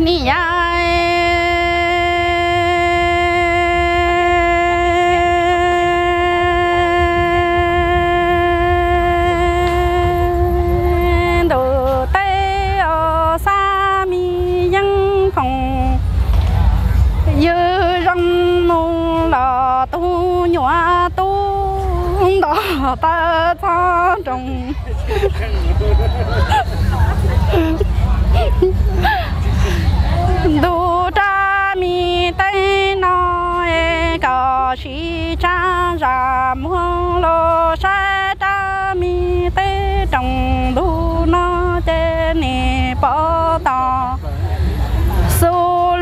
Niam yau, ntuj teb os, xav me yeeb phoom ywg zoo mus los tus nyuam tub nto taw txog roos. Ntuj rab me teb no es kom sib tsa zam muag los saib rab me teb roos ntuj no ces nim pom tos xu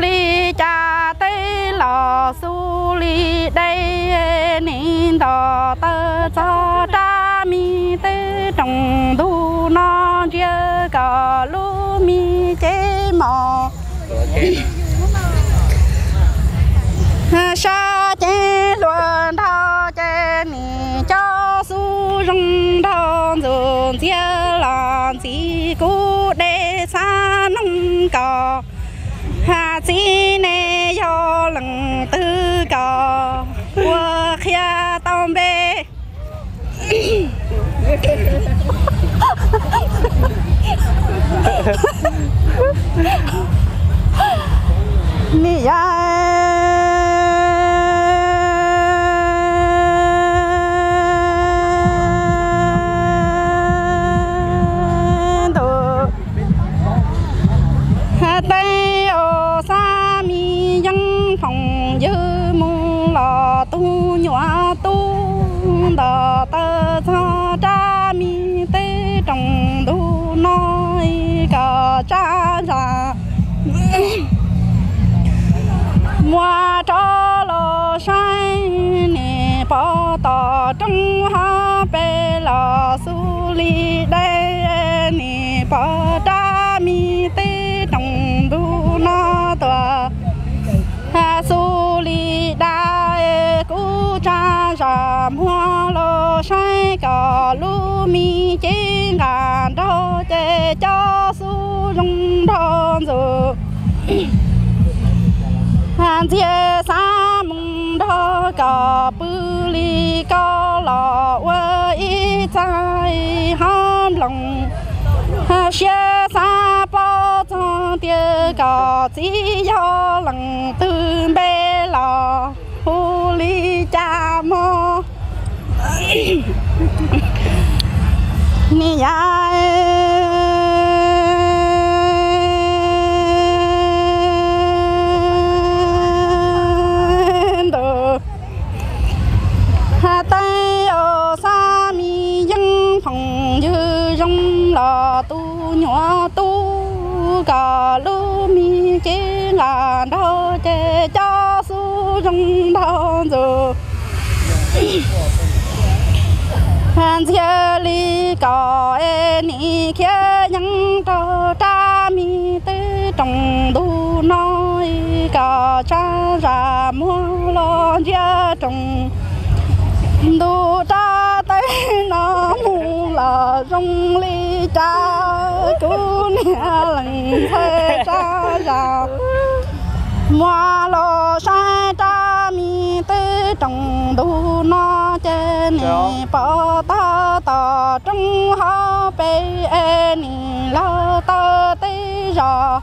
li cas teb los xu li dej, nim nto taw txog rab me teb roos ntuj no ntsia kom lub me cev mos sab cev hluas nraug ces nim coj xu zoo nraug ntxuav ntxiag los ntxiv kuv dej xav noog kom txiv nej yog leej twg kom ua qhia tau npe. Niam yau, ntuj teb os, xav me yeeb phoom ywg mus los tus nyuam tub nto taw txog rab me teb roos ntuj no kom tsa zam muag rov los saib nim pom tos roob hauv pes los xu li dej, nim pom rab me teb roos ntuj no tuaj xu li dab. Kuv tsa zam muag los saib kom lub me cev nqa nraug ces coj xu zoo nraug ntxuav ntxiag xav mus nrog kom pw li koj los ua ib txais hov nploos. Siab xav paub txog tias kom txiv yog leej twg npe los hu li cas mog. Niam yau, ntuj teb os, xav me yeeb phoom ywg zoo los tus nyuam tub kom lub me cev nqa nraug ces coj xu zoo nraug ntxuav ntxiag li kom es nim khiav yeeb rau rab me teb roos ntuj no kom tsa zam muag los ntsia roos ntuj rab teb no mus los zoo li cas. Kuv niag leej ntxhais tsa zam muag los saib rab me teb roos ntuj no ces nim pom tau tom roob hauv pes es nim laug taw teb zos.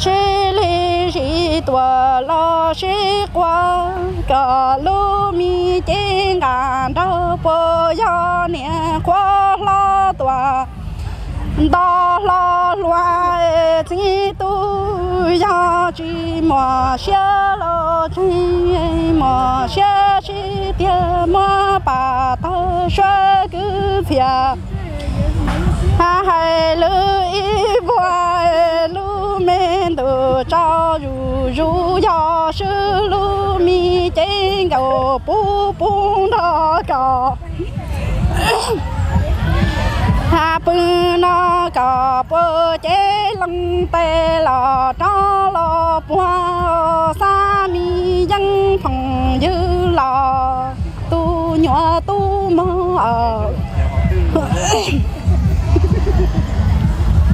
Sib li sib tuam los sib quaj kom lub me cev nqa nraug puas yog niam qhuav hlob tuaj nto hlo hluas txiv tub yog tsis muaj siab los tsis muaj siab sib tiag muab pam tau suab kwv txhiaj. Hais lwm ib vuag lub me ntuj tso zuj zus yog swb lub me cev nkaus pub pub nrog kom pw no kom puas cev loo tes los rov los puag xab mi yeeb phoom ywg los tus nyuam tub mog.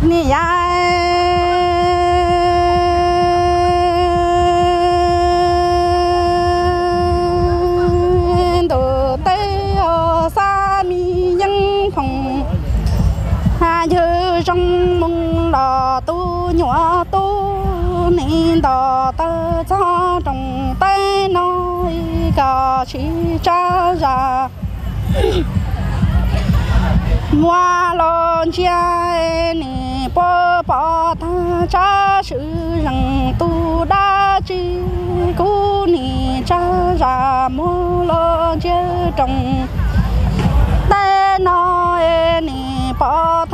Niam yau, Yawg zoo moo los tub nyuam tub, nim nto taw txog rooj teb no kom sib tsab zam. Muab los ntsia nim puas pom tag tsab swm zees tu dab tsi, kuv nim tsab zam muab los ntsia rooj teb no nim pom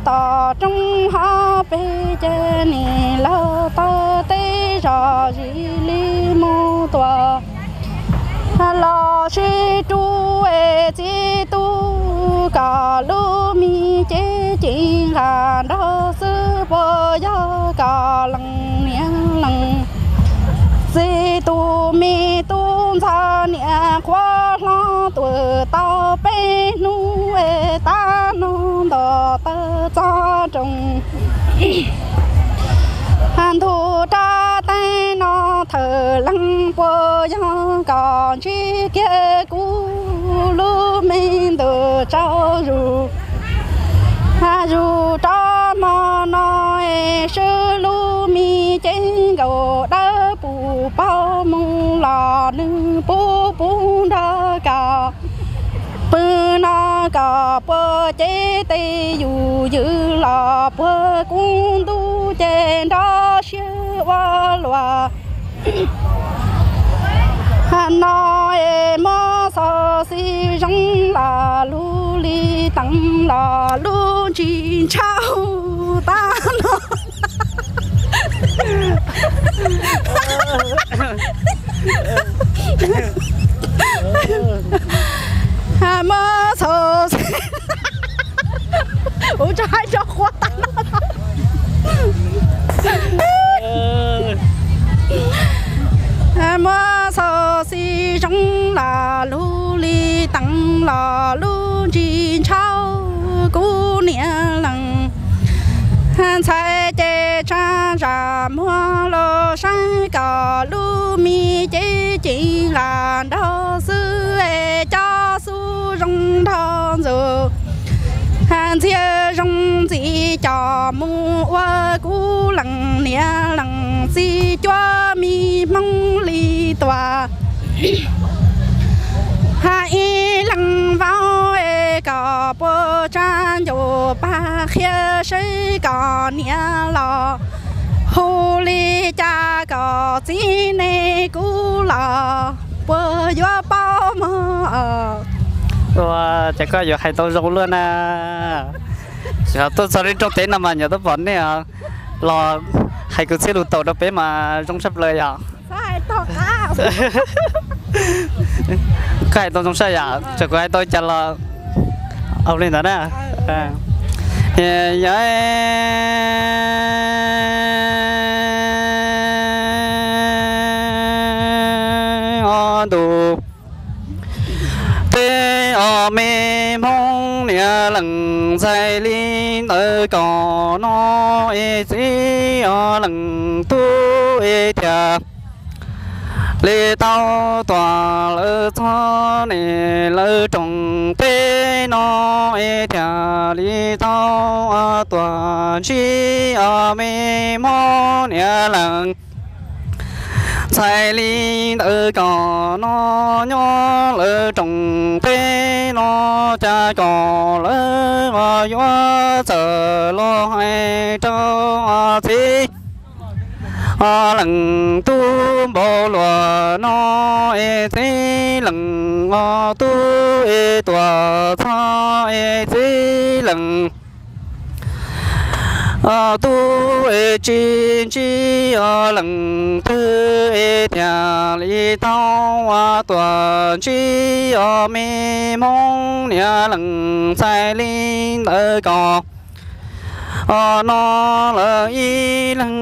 tag tom roob hauv pes ces nim lawv taw teb zom zis li mus tuaj. Los sib rub es txiv tub kom lub me cev ci nqa nrog xwb, puas yog kom lees niam lees txiv, tus me tub ntxhais niam qhuav hlob tuaj tau peb hnub es tab no nto taw txog rooj ntug rab teeb no. Thawj leej puas yog kom ntsib kiag kuv lub me ntawd tsaug zog. Zus rov hmo no es swb lub me cev nkaus dawb pus paug mus los nws pub pub nrog koj pw no, kom puas cev tes yus ywm los puag kub ntuj ces nrov siab ua luaj. No es muab xov xij zoo los lub li teev los lub ntsis ntshauv tag no. Muab xov xij, ua tso hais rau qhua tag no. Muab xov xij zoo los lub li teev los lub ntsis ntshauv, kuv niam lees ntxhais ces tsa zam muag los saib kom lub me cev ci nqa nrog xwb es cov xub zoo nrog ntxuav ntxiag zoo ntxiv coj mus ua kuv lees niam lees txiv cuab mi hmoob li tuaj. Ib leeg vauv es kom puas tsa ncauj pag qhia seb kom niam los hu li cas kom txiv ne kuv los puas yuav paub mog. Ua cas koj yuav hais tau zoo luaj na. Tuaj txog lub rooj teb no mas nyuam twb pom nej los hais kwv txhiaj lus taum rau peb mas zoo tshaj plaws yom. Koj hais tau zoo saj yom, txawm kuv hais tau cas los ua li ntawd na. Ob ntu peb ob me hmoob niam lees txhais li ntawd kom no es txiv ob lees tub es thiaj li tau tuaj lawm txog ne lawv rooj teb no es thiaj li tau tuaj ntsib ob me hmoob niam lees txhais li ntawd kom no nyob lawv rooj teb no cas kom lawv yuav txawm los hais rau txiv lees tub npaum luaj no es txiv lees ob tub es tuaj txog es txiv lees ob tub es tsis ntsib ob lees twg es thiaj li tau tuaj ntsib ob me hmoob niam lees txhais li ntawd kom no lawv ib leeg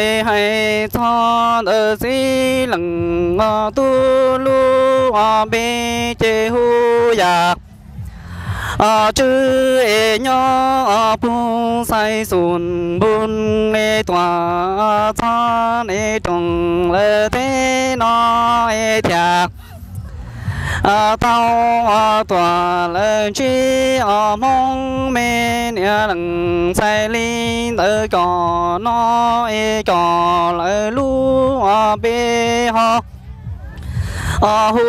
es hais txog ntawm txiv lees ob tub lub ob npe ces hu yam Tswv es nyob pug xais xus npug es tuaj txog ne rooj lawv teb no es thiaj tau tuam lawv ntsib os Hmoob me niam leej ntxhais li ntawd kom no es kom lawv lub os npe ho os hu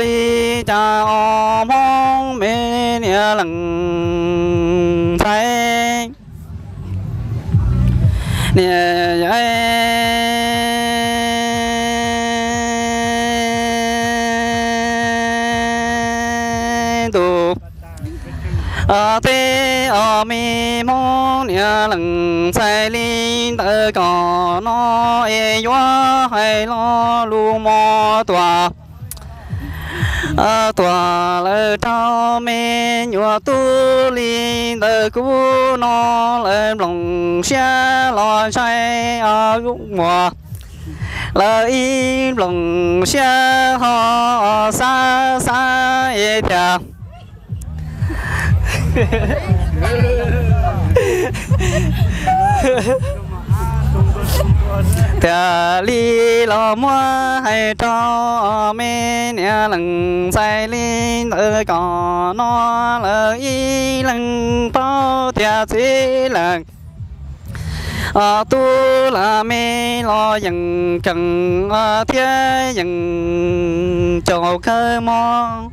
li cas os Hmoob me niam leej ntxhais. Niam yau ntuj, tej os me Hmoob niam leej ntxhais li ntawd kom no es yuav hais lo lus mos tuam tuam lawv rau me nyuam tub li ntawd kuv no lawv nplooj siab los ntshai os muam. Lawv ib nplooj siab ho xav xav es tias tias li los muab hais rau me niam leej ntxhais li ntawd kom no lawv ib leeg paub tias txiv leej tub lam me los yeej keej thiab yeej caum kawg mog.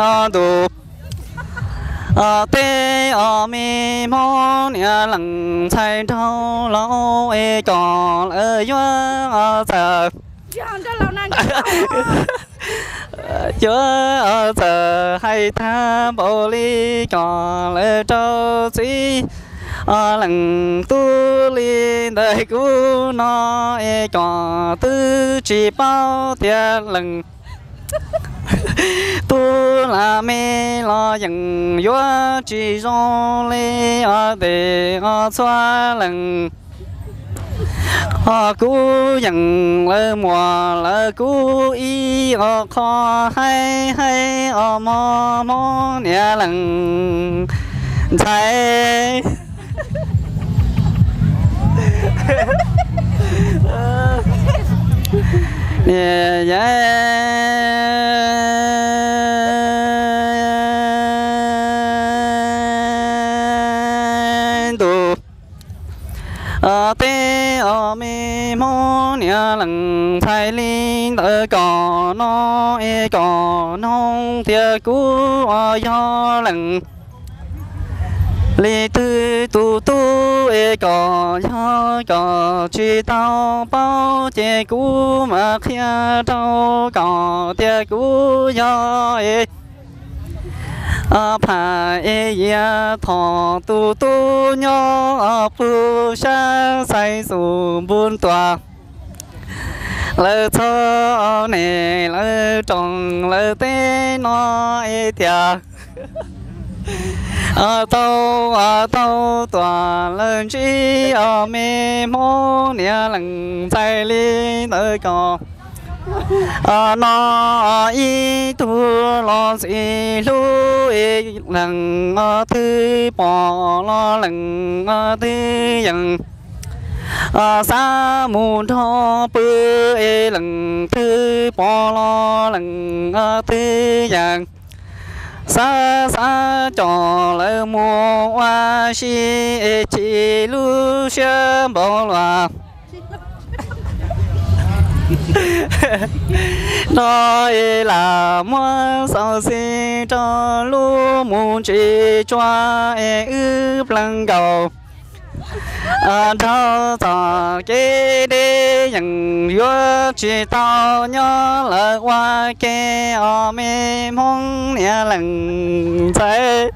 Os ntuj, tej os me Hmoob niam leej ntxhais nraug laus es kom lawv yuav txawj yuav txawj hais tag npaum li kom lawv rau txiv leej tub li ntawd kuv no es kom twb tsis paub tias leej tub lam me los yeej yuav tsis zoo li os tes os txhua leej. Os kuv yeej lawv muam lawv kuv ib os qho haib haib os mog Hmoob niam leej ntxhais. Niam yau ntuj, tej os me Hmoob niam leej ntxhais li ntawd kom no es kom noog tias kuv os yog leej li twg tus tub es kom yog kom tsis tau paub ces kuv mam qhia rau kom tias kuv yog es pham es yias thaum tus tub nyob pug sab xais xus npus tuam. Lawv txog ne lawv roos lawv teb no es tias tau tau tuam lawv ntsib os me Hmoob niam leej ntxhais li ntawd kom no ib tug los ntxim hlub leej twg pom los leej twg yeej xav mus nrog pw es leej twg pom los leej twg yeej xav xav coj lawv mus ua si es chim lub siab npaum luaj no es lam muab xauv xis rau lub mus tsis tshua es wb plees nkaus nrog txoj kev deb yeej yuav tsis tau nyob lawm ua ke os me Hmoob niam leej ntxhais.